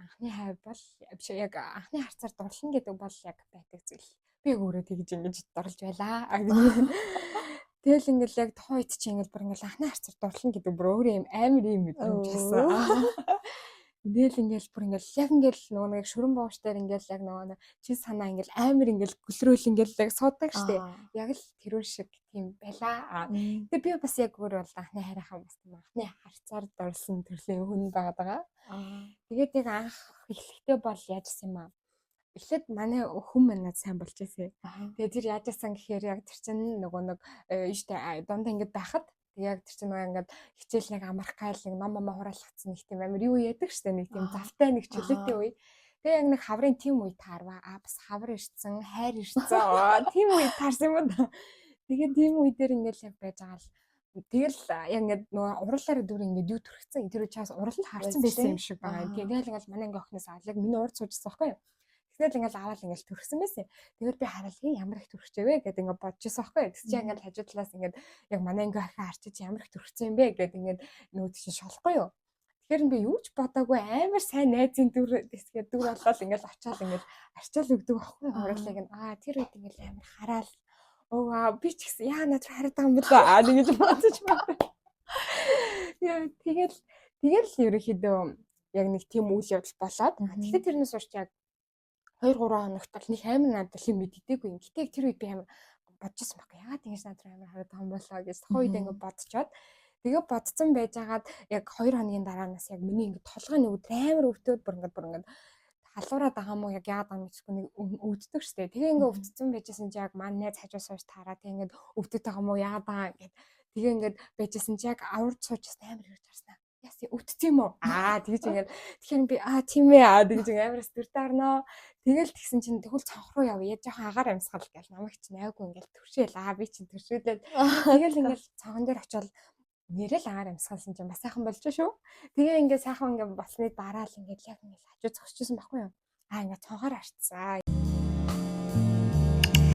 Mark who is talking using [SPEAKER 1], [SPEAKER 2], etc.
[SPEAKER 1] Анхны хайр бол биш, яг анхны харцаар дурлана гэдэг бол яг байдаг зүйл. Би яг өөрөө тэгж ингэж дурлж байлаа. Тэгэл ингээл яг тухайн үед чи ингээл бүр ингээл анхны харцаар дурлана гэдэг бүр өөрөө юм амар юм мэдрэмж байсан. Тэгэл ингээл бүр ингээл яг ингээл нөгөө нэг шүрэн бууш дээр ингээл яг нөгөө нэг чи санаа ингээл амар ингээл гөлрөөл ингээл яг суудаг штэ. Яг л тэрүүн шиг тийм байлаа. Тэгээ би бас яг өөр бол анхны хайрынхаа бас тийм анхны харцаар дурлсан төрлийн хүн байгаад байгаа. Тэгээд яг анх эхлэхдээ бол яажсэн юм аа. Эхлээд манай хүн манад сайн болж байсан. Тэгээд тэр яаж яасан гэхээр яг тэр чинь нөгөө нэг юуштай дунд ингээд байхад тэг яг тэр чинь нөгөө ингээд хичээл нэг амрах гайл нэг ном ном хураалгацсан нэг тийм амар юу яадаг штэ, нэг тийм завтай, нэг чөлөөтэй үе. Тэгээ яг нэг хаврын тийм үе таарва. А бас хавар ирсэн, хайр ирсэн. Тийм үе таарсан юм да. Тэгээд тийм үе дээр ингээд яг байж байгаа л тэгэл яг ингээд нөгөө урлаараа дүр ингээд юу төрөгцөн. Тэр үе чаас урал харсан байсан юм шиг байгаа. Тэгэл ингээд манай ингээ охиноос аа яг миний урд суужсан байхгүй юу? Тэгснээр ингээл аваад ингээл төрсөн байсан. Тэгэл би хараад ямар их төрчихвэ вэ гэд ингээд бодож байсан байхгүй. Тэгс чи ингээл хажуу талаас ингээд яг манай ингээ ахин харчиж ямар их төрчихсөн юм бэ гэд ингээд нөгөө чинь шолохгүй юу. Тэгэхээр би юу ч бодоогүй амар сайн найзын дүр дэсгээ дүр болоод ингээл очиад ингээл арчаал өгдөг байхгүй юу. Урлыг нь тэр үед ингээл амар хараал өө би ч гэсэн яа над руу хараад байгаа юм бэлээ аа ингэж бодож байна. Яа, тэгэл тэгэл ерөнхийдөө яг нэг тийм үйл явдал болоод тэгэхээр тэрнээс хойш яг 2 3 хоногт бол нэг амар надад юм мэддэггүй юм. Гэтэ тэр үед би амар бодчихсон байхгүй. Яагаад ингэж над руу амар хараад байгаа юм болоо гэж тухайн үед ингэ бодцоод, тэгээ бодцсон байжгаад яг 2 хоногийн дараанаас яг миний ингэ толгойн нэг өдөр амар өвдөөд бүр ингэ халуураад байгаа мó, яг яагаад байгаа мэдэхгүй нэг өвддөг штэ. Тэгээ ингээ өвдсөн байжсэн чи яг маань найз хажуу сууж таараа тэгээ ингээд өвдөд байгаа мó, яагаад байгаа гэд тэгээ ингээд байжсэн чи яг аварч суужсэн амар ирж харснаа. Яс өвдсөн юм уу? Аа, тэгж ингээд тэгэхээр би аа, тийм ээ, аа, тэгж ингээд амар стүртарнаа. Тэгэл тэгсэн чинь тэгвэл цонх руу явъя. Жохон агаар амьсгал гэл намайг чинь айгүй ингээд төршөөл, аа, би чинь төршөөлээд тэгэл ингээд цонхон дээр очивол нэрэл агаар амьсгалсан чинь бас сайхан болж шүү. Тэгээ ингээд сайхан ингээд болсны дараа л ингээд яг ингээд хажуу зогсчихсон байхгүй юу? Аа, ингээд цонхоор арцсан.